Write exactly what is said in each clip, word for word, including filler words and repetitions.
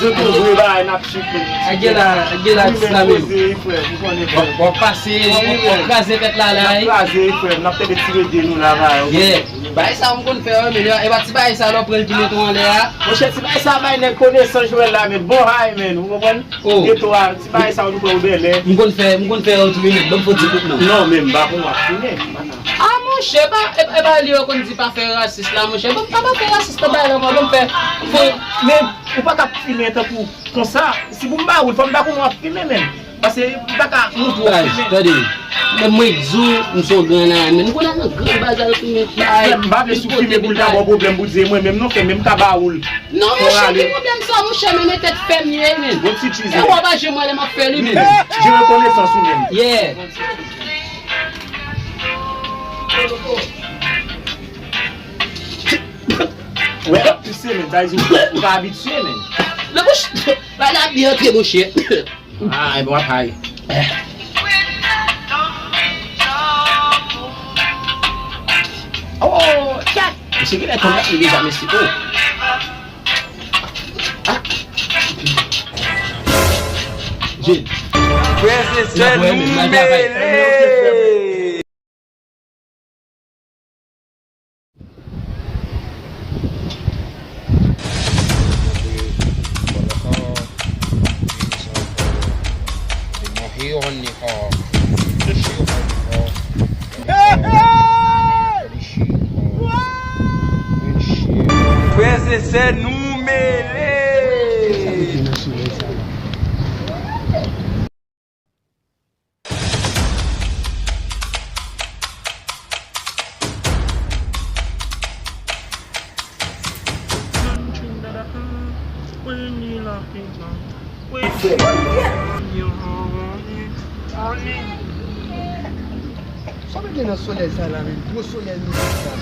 Tout vre bagay n ap chute. Ak gen la, ak gen la, wi, men, poze, frè, m konnen, frè. W ap pase, w ap, w ap kraze tèt la, la, wi. N ap kraze, frè, n ap tande ti rege nou la, la, wi. Yeah. Bagay sa, m konn fè, wi, men e pa ti bagay sa, lè w pran l ki mete w anlè a. Monchè, ti bagay sa, bay nèg konesans, Joel la, men bon hay, men, ou konprann? Oh. Geto a, ti bagay sa, ou pran w bèlè. M konn fè, m konn fè yo tou, wi, men, ban m fè yon ti kout non. Non, men, m pa konn w ap fimen. Ah, monchè, pa, e, e pa li yo konn di pa fè rasis la, monchè. Ban m pa, pa fè rasis nan bagay la, ban m fè, fè. Men, ou pa ka fimen tankou konsa. Si pou m ba ou l, fò m ta konn w ap fimen menm. Paske m pa ka montre w ap fimen. Tande, men mwen di w, m se yon gran la, men m konn al nan gran bazar fimen. Frè m, m pa vle si w fimen pou l ta ba w pwoblèm pou di e mwen menm non, frè m, men m ka ba ou l. Non, monchè, ki pwoblèm sa, monchè, men men tèt fè m ye, men. Bon ti tchwiz. E w ap aje mwen lè m ap fè li, men. Gen rekonesans ou menm. Yeah. Wè, ap pise, men. Sa vle di ou, ou pa abitye, men. Nan bouch, pa la byen antre, monchè. Ah, e bon, ap hay. Oh, chat! Misye genlè konn li deja, mesye. Oh. Ah. Jid. Frè e sè nou mele. Frè e sè nou mele. Sa w mete nan solèy sa la menm? Gwo solèy nou sou sa.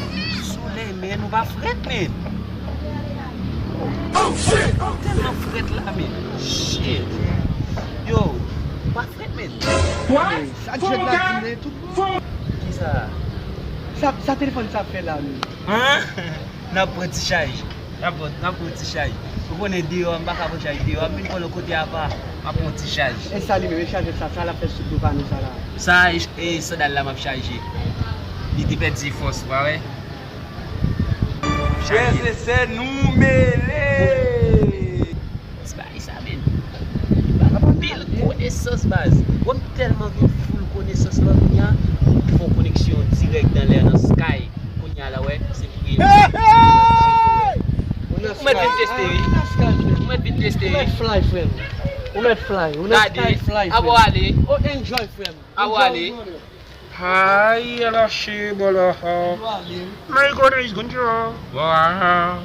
Solèy, men, nou pa frèt, men. Oh, shit! Tèlman frèt la, men. Shit. Yo, nou pa frèt, men. What? Sa djèt la di, men, tout bon. Kisa? Sa, sa telefòn sa fè la, men? Hein? N ap pran ti chaj. N ap pran, n ap pran ti chaj. Ou konnen deyò a, m pa ka pran chaj deyò a. M vin pran l yon kote apa, m ap pran ti chaj. E sa li menm, e chajè sa, sa l ap fè sou do pa nou sa la? Sa, e, e sandal la m ap chaje. Li te pèdi fòs, ou pa wè? Frè e sè nou mele. Ti bagay sa, men. Anpil konesans, baz. Wè m tèlman vin full konesans lan, kounye a, m fè yon koneksyon dirèk dan lè nan sky. Kounye a la, wè, se pou ye. Ou mèt vin teste, wi. Ou mèt vin teste, wi. Ou mèt fly, frè m. Ou mèt fly. Ou nan sky fly, frè m. Gade, abo ale. Oh, enjoy, frè m. Abo ale. Ay, ala che bala ha. My God is control. Wow.